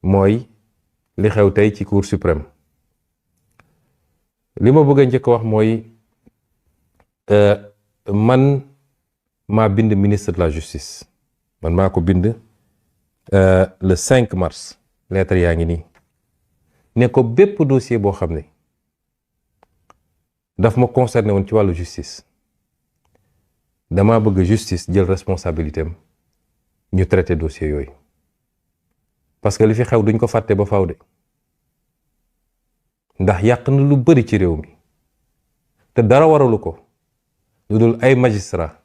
mooy li xew tey ci Cour suprême. li ma bëgg a njëkk wax mooy man maa bind ministre de la justice, man maa ko bind le 5 mars lettre yaa ngi nii ne ko bépp dossier boo xam ne daf ma concerné woon ci wàllu justice damaa bëgg justice jël responsabilité am ñu traité dossier yooyu, parce que li fi xew duñ ko fàtte ba faaw de, ndax yàq na lu bari ci réew mi te dara waralu ko lu dul ay magistrat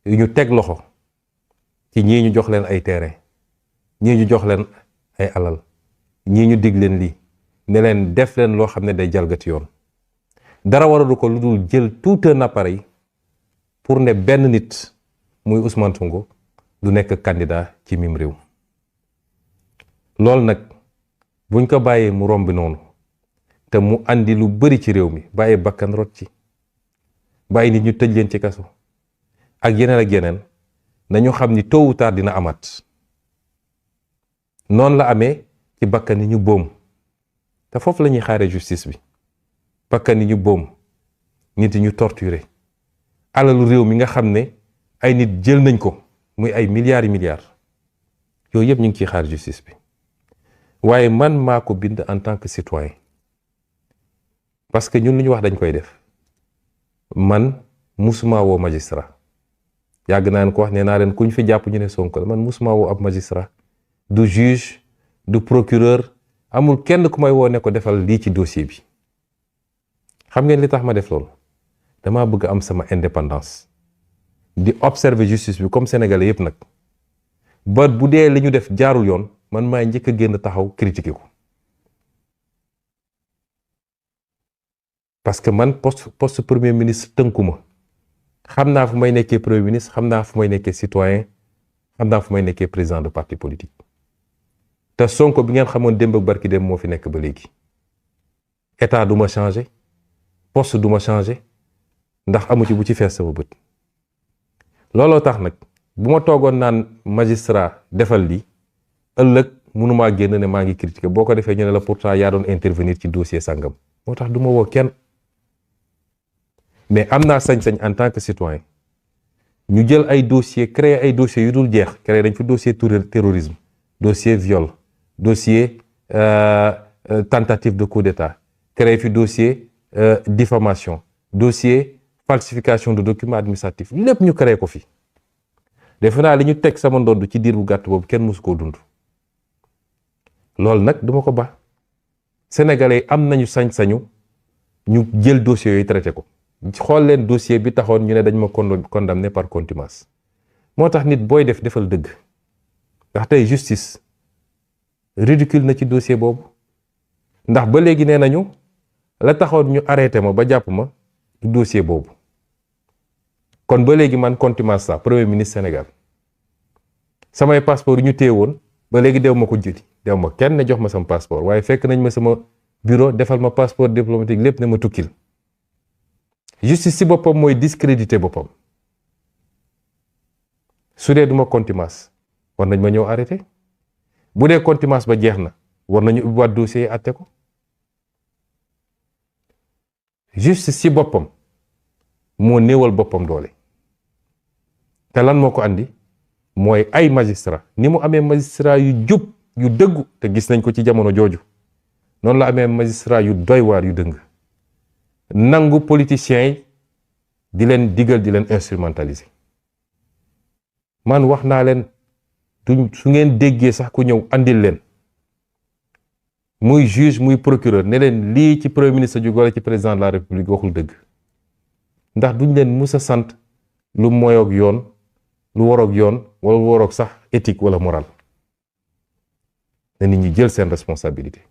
yu ñu teg loxo ci ñii ñu jox leen ay terrain, ñii ñu jox leen ay alal, ñii ñu dig leen lii ne leen def leen loo xam ne day jalgati yoon. dara waralu ko lu dul jël tout un appareil pour ne benn nit muy Ousmane Sonko du nekk candidat ci mim réew. loolu nag buñ ko bàyyee mu romb noonu te mu andi lu bari ci réew mi, bàyyi bakkan rot ci, bàyyi nit ñu tëj leen ci kaso ak yeneen nañu xam ni tôt ou tard dina amaat. noonu la amee ci bakkan yi ñu boom te foofu la ñuy xaaree justice bi. bakkan yi ñu boom, nit yi ñu torturé, alalu réew mi nga xam ne ay nit jël nañ ko muy ay milliards yooyu yëpp ñu ngi ciy xaar justice bi. waaye man maa ko bind en tant que citoyen, parce que ñun lu ñu wax dañ koy def. man musuma woo magistrat, yàgg naa leen ko wax, nee naa leen kuñ fi jàpp ñu ne Sonko la. man musuma woo ab magistrat, du juge du procureur, amul kenn ku may woo ne ko defal lii ci dossier bi. xam ngeen li tax ma def loolu? damaa bëgg am sama indépendance di observer justice bi comme sénégalais yépp nag, ba bu dee li ñu def jaarul yoon man maay njëkk a génn taxaw critiquer ko. parce que man poste premier ministre tënkuma. xam naa fu may nekkee premier ministre, xam naa fu may nekkee citoyen, xam naa fu may nekkee président de parti politique. te Sonko bi ngeen xamoon démb ak barki dem moo fi nekk ba léegi. état du ma changé, poste du ma changé, ndax amu ci bu ci fees sama bët. looloo tax nag bu ma toogoon naan magistrat defal lii ëllëg mënumaa génn ne maa ngi critiquer. boo ko defee ñu ne la pourtant yaa doon intervenir ci dossier sangam. moo tax du ma woo kenn. mais am naa sañ-sañ en tant que citoyen ñu jël ay dossier, créer ay dossiers yu dul jeex. créer dañ fi dossier terrorisme, dossier viol, dossier tentative de coup d'état, créer fi dossier diffamation, dossier falsification de documents administratifs, lépp ñu créé ko fi. defe naa li ñu teg sama ndodd ci diir bu gàtt boobu kenn mësu koo dund. loolu nag duma ko baax. sénégalais am nañu sañ-sañu ñu jël dossier yooyu traité ko. xool leen dossier bi taxoon ñu ne dañ ma condamné par contumace. moo tax nit booy defal dëgg. ndax tey justice ridicule na ci dossier boobu. ndax ba léegi nee nañu la taxoon ñu arrêté ma ba jàpp ma du dossier boobu. kon ba léegi man contumace sa premier ministre Sénégal. samay passeport yu ñu téye woon ba léegi dew ma ko jëli. dew ma kenn ne jox ma sama passeport, waaye fekk nañ ma sama bureau defal ma passeport diplomatique lépp ne ma tukkil. justice ci boppam mooy discréditer boppam. su dee duma contumace war nañ ma ñëw arrêté. bu dee contumace ba jeex na war nañu ubbiwaat dossier yi àtte ko. justice ci boppam moo néewal boppam doole. te lan moo ko andi mooy ay magistrat. ni mu amee magistrat yu jub yu dëggu te gis nañ ko ci jamono jooju, noonu la amee magistrat yu doy waar yu dëng. nangu politiciens yi di leen digal di leen instrumentaliser. man wax naa leen su ngeen déggee sax ku ñëw andil leen muy juge muy procureur ne leen lii ci premier ministre ju wala ci président de la république waxul dëgg. ndax duñ leen mus a sant lu moyoog yoon, lu waroog yoon wala lu waroog sax éthique wala morale. na nit ñi jël seen responsabilité.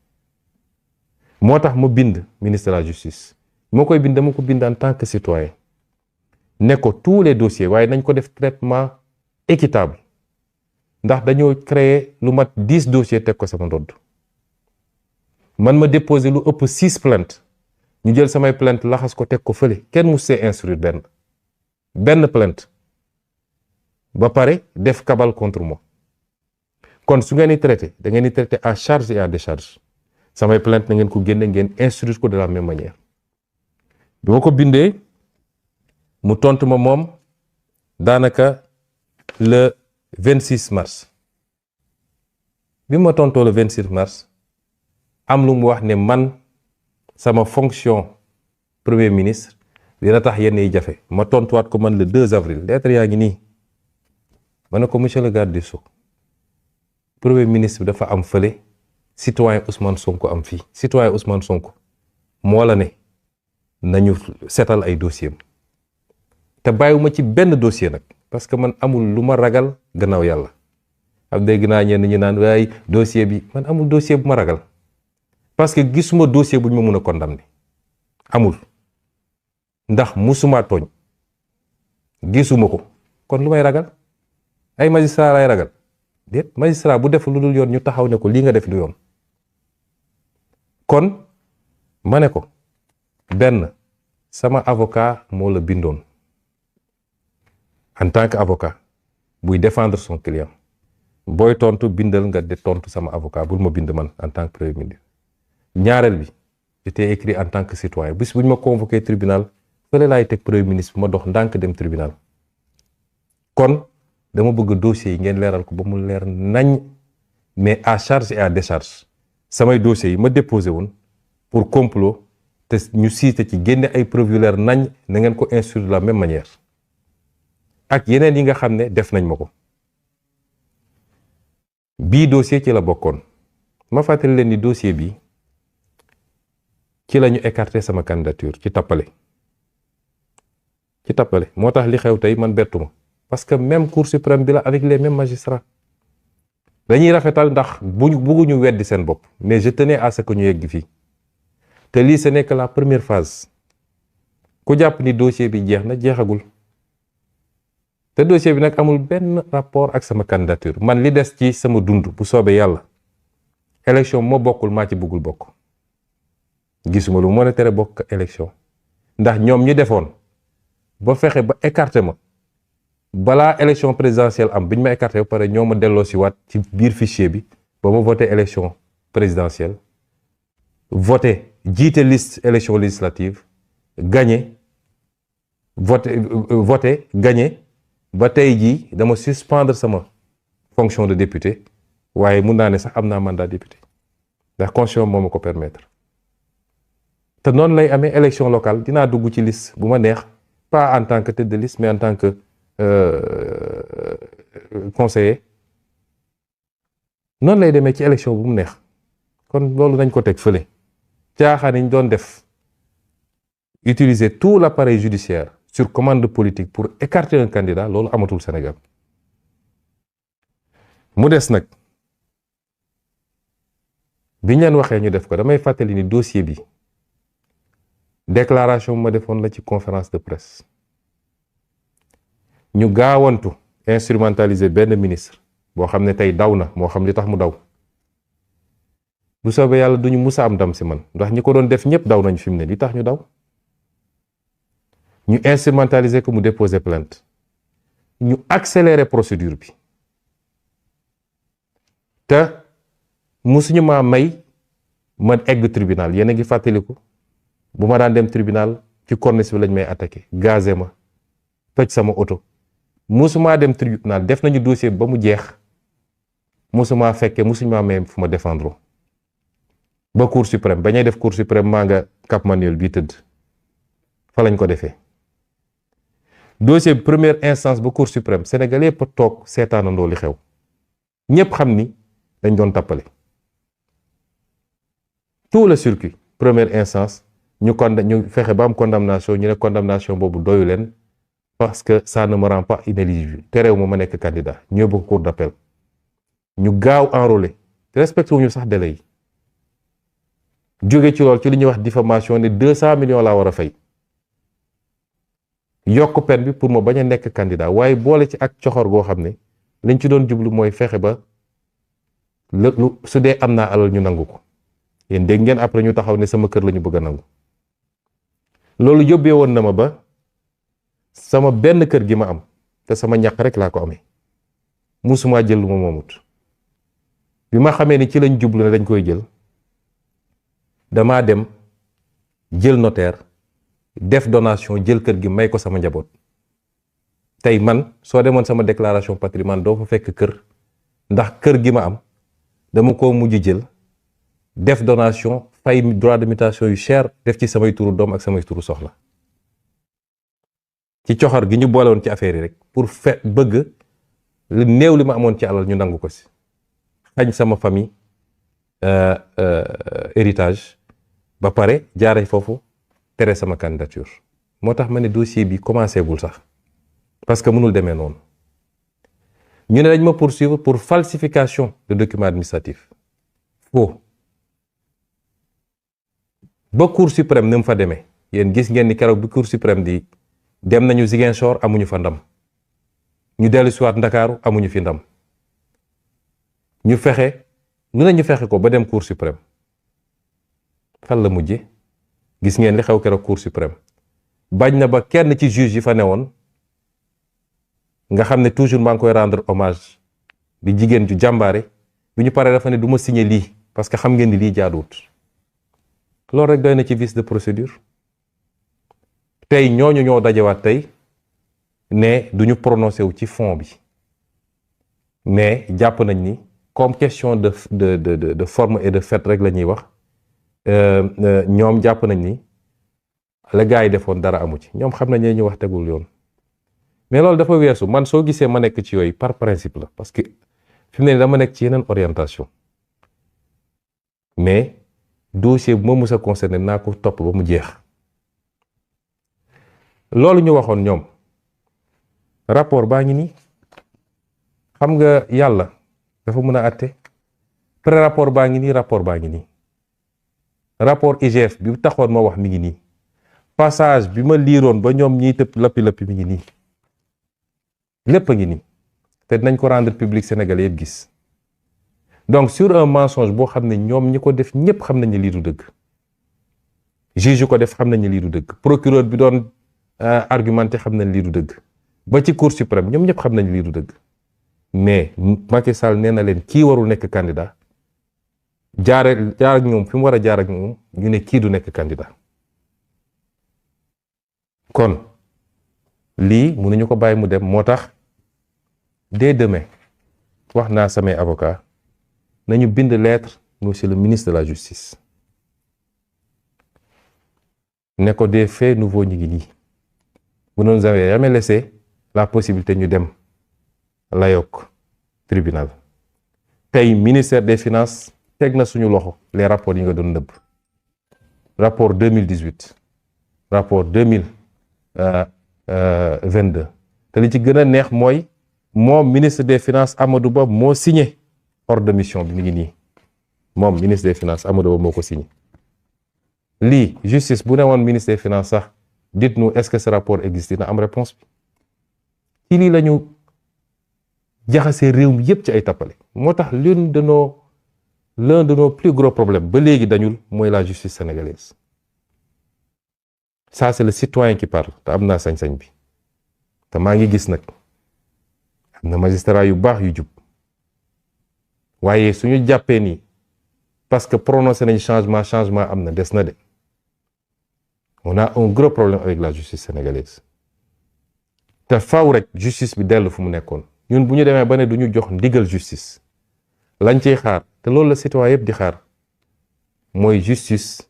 moo tax ma bind ministre de la justice. moo koy bind dama ko bind en tant que citoyen. ne ko tous les dossiers waaye nañ ko def traitement équitable. ndax dañoo créer lu mat 10 dossiers teg ko sama ndodd. man ma déposer lu ëpp 6 plaintes. ñu jël samay plainte laxas ko teg ko fële kenn mu see instruire benn plainte ba pare def cabale contre moi. kon su ngeen di traité da ngeen di traité à charge et à décharge samay plainte na ngeen ko génne ngeen instruire ko de la même manière. bi ma ko bindee mu tontu ma moom daanaka le 26 mars bi ma tontoo le 26 mars am lu mu wax ne man sama fonction premier ministre dina tax yenn yi jafe. ma tontuwaat ko man le 2 avril lettre yaa ngi nii ma ne ko monsieur le garde des Sceaux premier ministre bi dafa am fële citoyen Ousmane Sonko am fii citoyen Ousmane Sonko moo la ne nañu seetal ay dossier am te bàyyiwuma ci benn dossier nag parce que man amul lu ma ragal gannaaw yàlla. am dégg naa ñenn ñu naan waaye dossier bi man amul dossier bu ma ragal parce que gisuma dossier bu ñu ma mën a condamner amul ndax musuma tooñ gisuma ko kon lu may ragal ay magistrat lay ragal déet magistrat bu def lu dul yoon ñu taxaw ne ko lii nga def du yoon. kon ma ne ko benn sama avocat moo la bindoon en tant que avocat buy défendre son client booy tontu bindal nga de tontu sama avocat bul ma bind man en tant que premier ministre. ñaareel bi j'étais écrit en tant que citoyen bis bu ñu ma convoqué tribunal fële laay teg premier ministre bu ma dox ndànk dem tribunal. kon dama bëgg dossiers yi ngeen leeral ko ba mu leer nañ mais à charge et à décharge samay dossiers yi ma déposé woon pour complot te ñu siite ci génne ay preuves yu leer nañ na ngeen ko instruire de la même manière ak yeneen yi nga xam ne def nañ ma ko. bii dossier ci la bokkoon ma fàttali leen ni dossier bi ci la ñu écarté sama candidature ci tappale moo tax li xew tey man bettuma parce que même cour suprême bi la avec les mêmes magistrats dañuy rafetal ndax bëgguñu weddi seen bopp mais je tenais à ce que ñu yegg fii te lii ce n'est que la première phase ku jàpp ni dossier bi jeex na jeexagul te dossier bi nag amul benn rapport ak sama candidature man li des ci sama dund bu soobee yàlla élection moo bokkul maa ci bëggul bokk gisuma lu mën a tere bokk élection ndax ñoom ñi defoon ba fexe ba écarté ma balaa élection présidentielle am bi ñu ma écarté ba pare ñoo ma delloo si waat ci biir fichier bi ba ma voté élection présidentielle voté jiite liste élection législative gagné voté gagné ba tey jii dama suspendre sama fonction de député waaye mun naa ne sax am naa mandat député ndax constitution moo ma ko permettre te noonu lay amee élection locale dinaa dugg ci liste bu ma neex pas en tant que tête de liste mais en tant que conseiller noonu lay demee ci élection bu mu neex kon loolu nañ ko teg fële caaxaan yi ñu doon def utiliser tout l'appareil judiciaire sur commande politique pour écarter un candidat loolu amatul Sénégal mu des nag bi ñu leen waxee ñu def ko damay fàttali ni dossier bi déclaration ma defoon la ci conférence de presse ñu gaawantu instrumentaliser benn ministre boo xam ne tey daw na moo xam li tax mu daw bu soobee yàlla duñu musa am ndam si man ndax ñi ko doon def ñëpp daw nañu fi mu ne li tax ñu daw ñu instrumentaliser ko mu déposer plainte ñu accélérer procédure bi te musuñu maa may ma egg tribunal yéen a ngi fàttaliku bu ma daan dem tribunal ci corniche bi lañ may attaqué gazé ma toj sama oto musumaa dem tribunal def nañu dossier ba mu jeex musumaa fekkee musuñu maa may fu ma défendre ba cour suprême ba ñuy def cour suprême maa nga Cap Manuel bii tëdd fa lañ ko defee dossier bi première instance ba cour suprême sénégalais yëpp toog seetaanandoo li xew ñëpp xam ni dañ doon tappale tout le circuit première instance ñu fexe ba am condamnation ñu ne condamnation boobu doyu leen parce que ça ne me rend pas inéligible terew ma nekk candidat ñu yóbbu ko cour d'appel ñu gaaw enrôler te respecté wuñu sax délai yi jóge ci lool ci li ñuy wax diffamation ne 200 millions laa war a fay yokk peine bi pour ma bañ a nekk candidat waaye boole ci ak coxor goo xam ne liñ ci doon jublu mooy fexe ba lu su dee am naa alal ñu nangu ko yéen dégg ngeen après ñu taxaw ne sama kër la ñu bëgg a nangu loolu yóbbee woon na ma ba sama benn kër gi ma am te sama ñaq rek laa ko amee musuma jël lu ma moomut bi ma xamee ni ci lañ jublu ne dañ koy jël damaa dem jël notaire def donation jël kër gi may ko sama njaboot. tey man soo demoon sama déclaration patrimoine doo fa fekk kër ndax kër gi ma am dama ko mujj jël def donation fay droit de mutation yu cher def ci samay turu doom ak samay turu soxla ci coxor gi ñu boole woon ci affaire yi rek pour bëgg lu néew li ma amoon ci alal ñu nangu ko si xañ sama famille héritage ba pare jaare foofu tere sama candidature moo tax ma ne dossier bi commencé gul sax parce que mënul demee noonu ñu ne dañ ma poursuivre pour falsification de documents administratifs faux ba Cour suprême ni mu fa demee yéen gis ngeen ni keroog bi Cour suprême di dem nañu Ziguinchor amuñu fa ndam ñu dellu si waat Ndakaaru amuñu fi ndam ñu fexe lu ne ñu fexe ko ba dem Cour suprême fan la mujje gis ngeen li xew keroog Cour suprême bañ na ba kenn ci juge yi fa newoon nga xam ne toujours maa ngi koy rendre hommage di jigéen ju jàmbaare bi ñu paree dafa ne du ma signer lii parce que xam ngeen ni lii jaaduwut loolu rek doy na ci vice de procédure tey ñooñu ñoo dajewaat tey ne duñu prononcé wu ci fond bi mais jàpp nañ ni comme question de forme et de fait rek la ñuy wax ñoom jàpp nañ ni la gars yi defoon dara amu ci ñoom xam nañ ne ñu wax tegul yoon mais loolu dafa weesu man soo gisee ma nekk ci yooyu par principe la parce que fi mu ne dama nekk ci yeneen orientation mais dossier bu ma mus a concerné naa ko topp ba mu jeex loolu ñu waxoon ñoom rapport baa ngi nii xam nga yàlla dafa mën a àtte pré rapport baa ngi nii rapport baa ngi nii rapport IGF bi taxoon ma wax mi ngi nii passage bi ma liiroon ba ñoom ñiy tëb lappi mi ngi nii lépp a ngi nii te dinañ ko rendre public sénégalais yëpp gis donc sur un mensonge boo xam ne ñoom ñi ko def ñëpp xam nañ ne lii du dëgg juge yu ko def xam nañ ne lii du dëgg procureur bi doon argumenté xam nañ lii du dëgg ba ci cour suprême ñoom ñëpp xam nañ lii du dëgg mais Macky Sall nee na leen kii warul nekk candidat jaar ak ñoom fi mu war a jaar ak ñoom ñu ne kii du nekk candidat kon lii mënuñu ko bàyyi mu dem moo tax dès demain wax naa samay avocat nañu bind lettre monsieur le ministre de la justice ne ko des faits nouveaux ñu ngi nii vous ne nous avez jamais laissé la possibilité ñu dem layok tribunal tey ministère des finances teg na suñu loxo les rapports yi nga doon nëbb rapport 2018 rapport 2022 te li ci gën a neex mooy moom ministre des finances Amadou Ba moo signé ordre de mission bi mi ngi nii moom ministre des finances Amadou Ba moo ko signé lii justice bu ne woon ministre des finances sax dites-nous est-ce que ce rapport existe dina am réponse bi ci lii la ñu jaxasee réew mi yépp ci ay tappale moo tax l'un de nos plus gros problèmes ba léegi dañul mooy la justice sénégalaise ça c'est le citoyen qui parle te am naa sañ-sañ bi te maa ngi gis nag am na magistrat yu baax yu jub waaye suñu jàppee nii parce que prononcé nañ changement am na des na de on a un gros problème avec la justice sénégalaise te faw rek justice bi dellu fu mu nekkoon ñun bu ñu demee ba ne du ñu jox ndigal justice lañ ciy xaar te loolu la citoyen yëpp di xaar mooy justice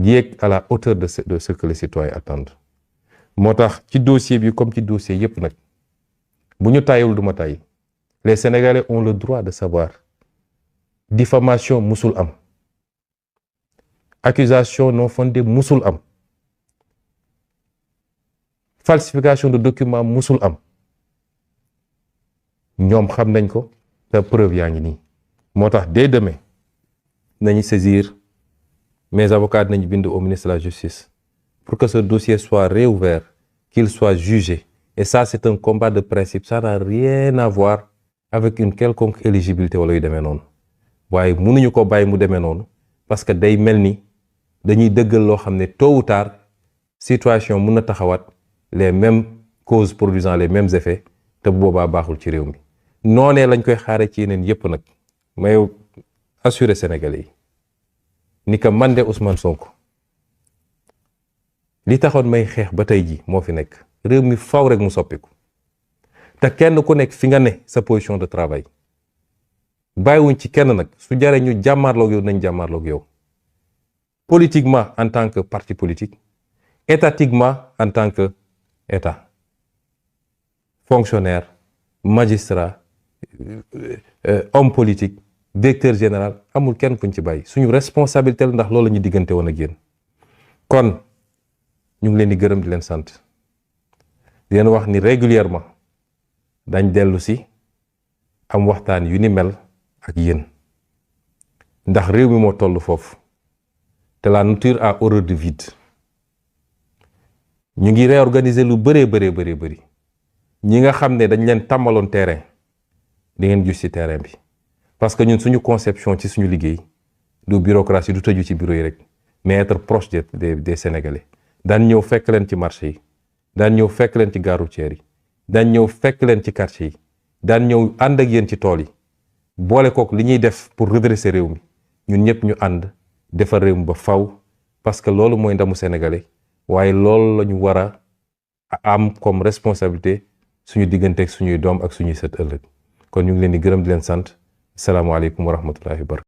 yéeg à la hauteur de ce que les citoyens attendent moo tax ci dossier bi comme ci dossier yëpp nag bu ñu tàyyiwul du ma tàyyi les Sénégalais ont le droit de savoir diffamation musul am accusation non fondée musul am falsification de documents musul am ñoom xam nañ ko te preuve yaa ngi nii moo tax dès demain nañu saisir mes avocats nañu bind au ministre de la justice pour que ce dossier soit réouvert qu'il soit jugé et ça c'est un combat de principe ça n'a rien à voir avec une quelconque éligibilité wala yu demee noonu waaye mënuñu ko bàyyi mu demee noonu parce que day mel ni dañuy dëggal loo xam ne tôt ou tard situation mën na taxawaat les mêmes causes produisant les mêmes effets te bu boobaa baaxul ci réew mi noonee lañ koy xaare ci yeneen yépp nag may assurer Sénégalais yi ni que man de Ousmane Sonko li taxoon may xeex ba tey ji moo fi nekk. réew mi faw rek mu soppiku te kenn ku nekk fi nga ne sa position de travail bàyyiwuñ ci kenn nag su jaree ñu jàmmaarloog yow nañ jàmmaarloog yow politiquement en tant que parti politique, étatiquement en tant que État, fonctionnaire, magistrat, homme politique, directeur général, amul kenn kuñ ci bàyyi suñu responsabilité la ndax loolu la ñu diggante woon ak yéen kon ñu ngi leen di gërëm di leen sant di leen wax ni régulièrement dañ dellu si am waxtaan yu ni mel ak yéen ndax réew mi moo toll foofu te la nature a horreur du vide ñu ngi réorganiser lu bëri ñi nga xam ne dañ leen tàmmaloon terrain di ngeen gis ci terrain bi parce que ñun suñu conception ci suñu liggéey du bureaucratie du tëju ci bureau yi rek mais être proche des Sénégalais daan ñëw fekk leen ci marché yi daan ñëw fekk leen ci gare routière yi daan ñëw fekk leen ci quartier yi daan ñëw ànd ak yéen ci tool yi boole kook li ñuy def pour redresser réew mi ñun ñëpp ñu ànd defar réew mi ba faw parce que loolu mooy ndamu Sénégalais waaye loolu la ñu war a am comme responsabilité suñu diggante ak suñuy doom ak suñuy sët ëllëg kon ñu ngi leen di gërëm di leen sant salaamaaleykum wa rahmatullahi wa barakatuh